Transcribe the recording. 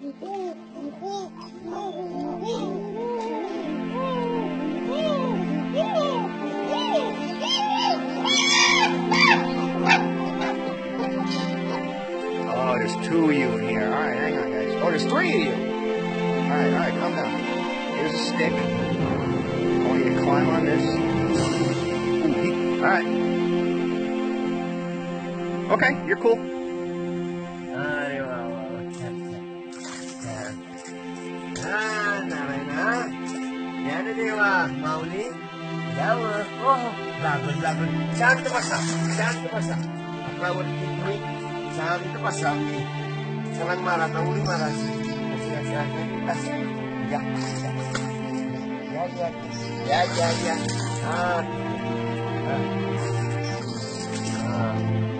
Oh, there's two of you in here. All right, hang on, guys. Oh, there's three of you. All right, calm down. Here's a stick. I want you to climb on this. Ooh, all right. Okay, you're cool. Ya, ya, ya. Ah. Ah.